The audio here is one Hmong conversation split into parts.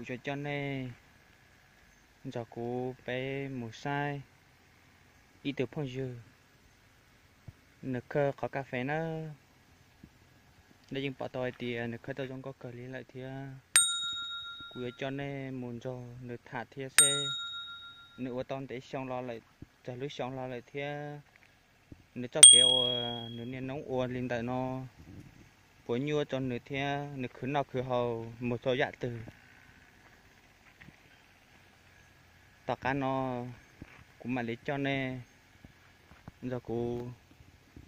Yuav coj nej nrog kuv peb mus saib ib tug phooj ywg nws khawb qhov kas fes na. Nej yeej pom tau hais tias nws khawb tau zoo nkauj kawg li lawm thiab. Kuv yuav coj nej mus nrog nws tham thiab seb nws ua tau ntev xyoo los lawm, tsawg lub xyoo los lawm thiab nws txoj kev uas nws niaj hnub ua li ntawm no puas nyuaj rau nws thiab nws khwv noj khwv haus mus txog yam twg. Tom qab no kuv mam li coj nej nrog kuv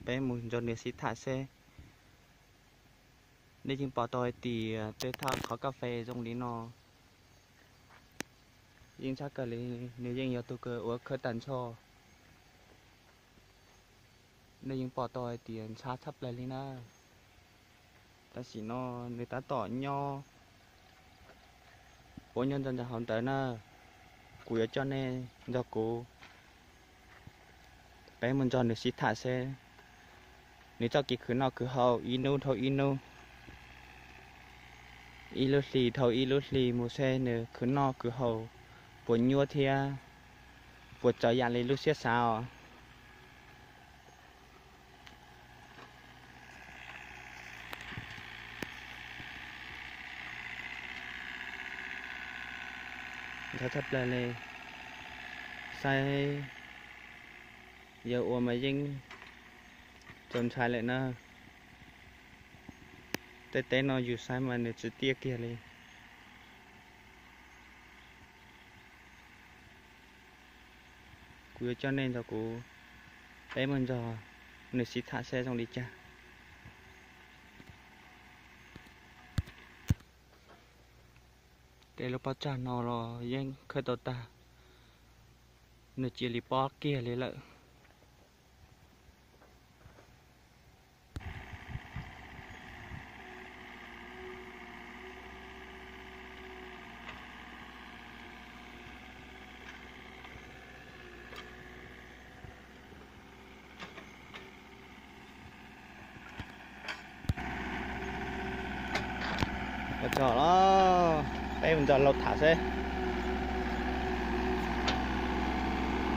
peb mus nrog nws sib tham seb. Nej yeej pom tau hais tias tej thaj qhov kas fes zoo li no yeej tshaj kawg li, nws yeej yog tus kws ua khawb tag nrho. Nej yeej pom tau hais tias ntshab tshaj plaws li na. Tam sim no nws tab tom nyob puab nyob nrog nraim hauv ntawd na. Kuv yuav coj nej nrog kuv peb mus nrog nws sib tham seb nws txoj kev khwv noj khwv haus ib hnub dhau ib hnub, ib lub hlis dhau ib lub hlis mus seb nws khwv noj khwv haus puas nyuaj thiab puas txawv yam li lub siab xav os. Ntshai tshaj plaws li, saib yawg ua mas yeej txaus ntshai lawm na. Tej teb no yus saib mas nws tsis tiaj kiag li. Kuv yuav coj nej nrog kuv peb mus nrog nws sib tham seb zoo li cas. Tej lub pob tsag no los yeej khawb tau tag, nws cia li pob kiag li lawm. Ua tsaug los, peb mus nrog laus tham seb.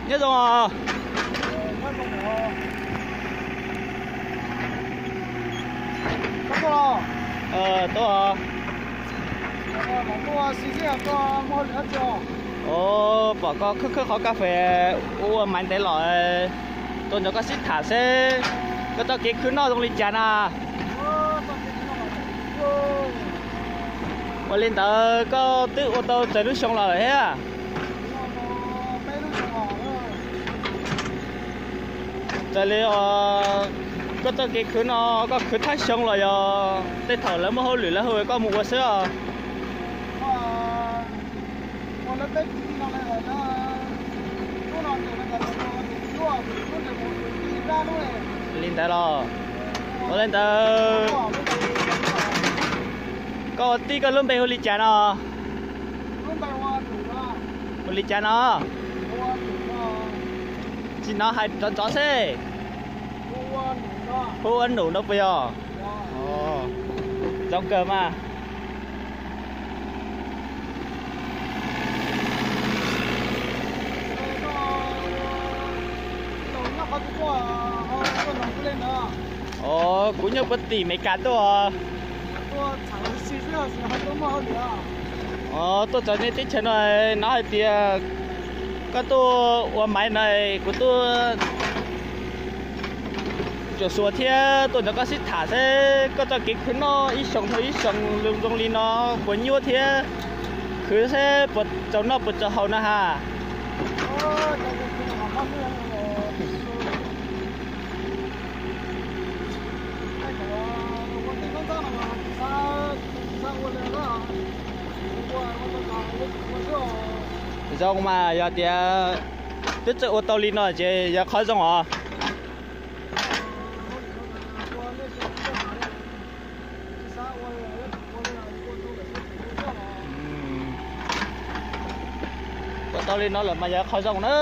Nyob zoo os. Tuaj os. Pom koj khawb khawb qhov kas fes ua maiv ntev los, tuaj nrog koj sib tham seb koj txoj kev khwv noj zoo li cas na. Ua li ntawd koj twb ua tau tsawg lub xyoo los lawm thiab? Raws li koj txoj kev khwv no, koj khwv thaj xyoo los yog tej thaum lawv muaj hauj lwm lawv hu koj mus ua xwb os? Li ntawd los, ua li ntawd, koj ua tij koj lub npe hu li cas no? Hu li cas no? Tsis hnov, hais nrov nrov xwb. Hu ua Num no puas yog? Zoo kawg mas. Os, kuv nyob puag tim Meskas tuaj. Os, tuaj txog nej teb chaws no, hnov hais tias koj tuaj ua maiv no, kuv tuaj cuam xuas thiab tuaj nrog koj sib tham seb koj txoj kev khwv noj ib xyoos dhau ib xyoos zoo li no puas nyuaj thiab khwv seb puas txaus noj puas txaus haus no has. Zoo mas yog tias twb txawj ua tau li no ces yog qhov zoo os. Ua tau li no lawm mas yog qhov zoo na.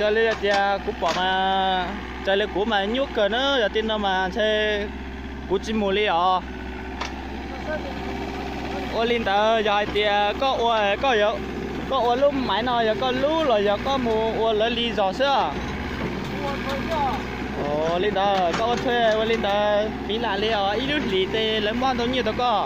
Raws li tias kuv pom mas, raws li kuv mas nyuaj kawg na, yog tej no mas ntshe kuv tsis mus li os. Ua li ntawd yog hais tias koj ua, koj ua lub maiv no yog koj lub los yog koj mus ua lawv li zos xwb? Ua li ntawd koj ua thuê ua li ntawd piv lam li os, ib lub hlis ces lawv muab ntau nyiaj rau koj?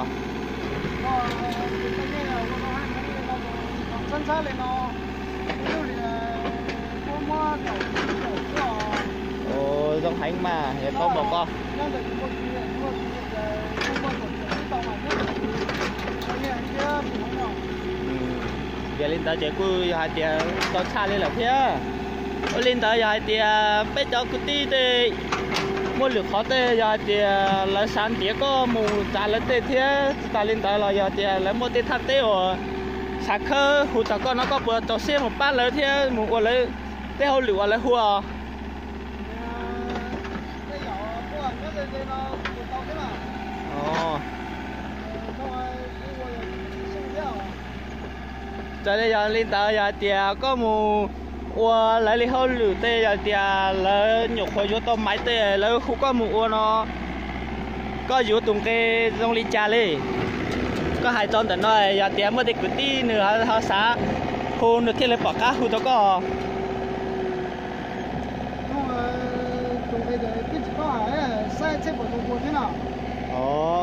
Zoo heev mas yog koj npaum ko. Yog li ntawd ces kuj yog hais tias tau tshaj li lawm thiab. Ua li ntawd yog hais tias peb cov kwv tij tej muaj lwm qhov tej yog hais tias lawv xav ntiav koj mus txav lawv tej thiab tsis tas li ntawd los yog tias lawv muaj tej thaj teb uas xav khawb hu txog koj no koj puas txaus siab mus pab lawv thiab mus ua lawv tej hauj lwm uas lawv hu os? Raws li yog li ntawd yog hais tias koj mus ua lawv li hauj lwm tej yog tias lawv nyuam qhuav yuav tau maiv tej lawv hu koj mus ua no, koj yuav tus nqe zoo li cas li? Koj hais txog ntawm no yog tias muaj tej kwv tij nws ho xav hu nws thiaj li pom qab hu rau koj.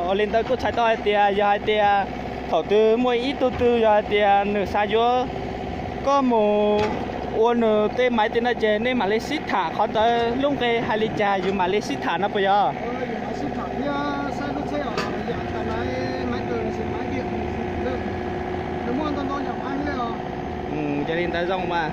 Ua li ntawd kuj txhais tau hais tias yog hais tias thaum twg muaj ib tug twg yog hais tias nws xav yuav koj mus ua nws tej maiv tej no ces nej mam li sib tham qhov ntawd lub nqe hais li cas yus mam li sib tham no puas yog? Yog li ntawd zoo mas.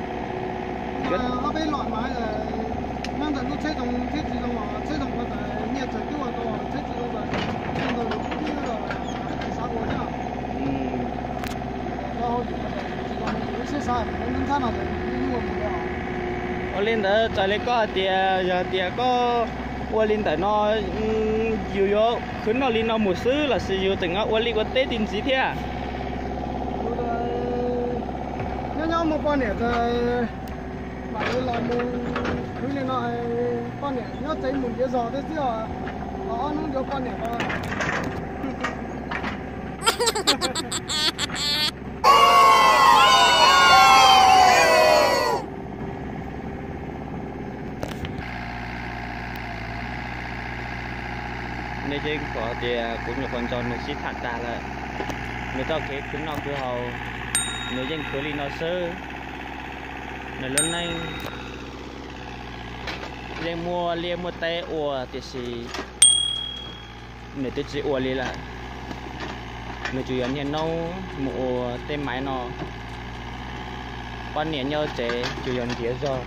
Ua li ntawd raws li koj hais tias yog hais tias koj ua li ntawm no yus yuav khwv noj li no mus xwb los sis yus tseem ua liaj ua teb ti ntxiv thiab? Nyob nyob muaj poj niam tas mam li los mus khwv li no, poj niam nyob tsev mus ntiav zog thiab xwb os. Los ob hnub yuav poj niam los. Nej yeej pom tias kuv nyuam qhuav nrog nws sib tham tag lawm. Nws txoj kev khwv noj khwv haus, nws yeej khwv li no xwb. Nws lub neej yeej muaj liaj muaj teb ua tiam sis nws twb tsis ua li lawm. Nws tsuas yog niaj hnub mus ua tej maiv no. Poj niam nyob tsev tsuas yog ntiav zog,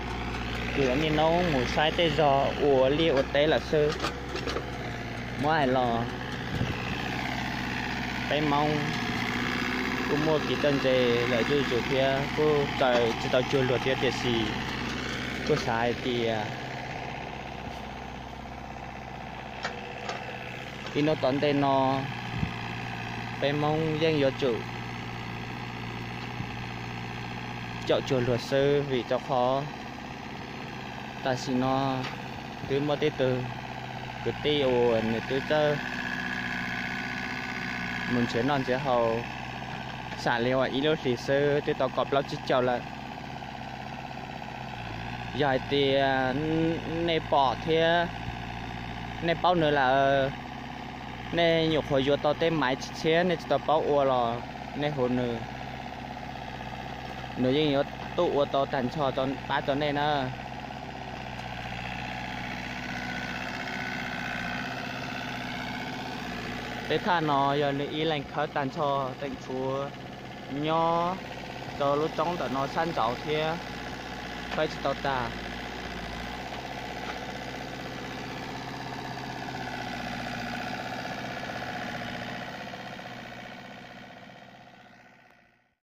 tsuas yog niaj hnub mus saib tej zog ua liaj ua teb lawm xwb. Muab hais los peb Hmoob kuj muaj kev txawj ntse lawm zuj zus thiab kuj txawm tsis tau cuag luag thiab tiam sis kuj xav hais tias ib hnub tom ntej no peb Hmoob yeej yuav tsum caum cuag luag xwb vim rau qhov tam sim no twb muaj tej tug kwv tij uas nws twb txawj mus nrhiav noj nrhiav haus, xam li uas ib lub hlis xwb twb tau kaum plaub tsib caug lawm. Yog hais tias nej pom thiab nej paub nws lawm, nej nyuam qhuav yuav tau tej maiv tshiab nej tsis tau paub ua los nej hu nws, nws yeej yuav tuaj ua tau tag nrho pab rau nej na. Tej thaj no yog nws ib leeg khawb tag nrho, tseem tshuav nyob rau lub roob ntawm no sab nraud thiab, khawb tsis tau tag.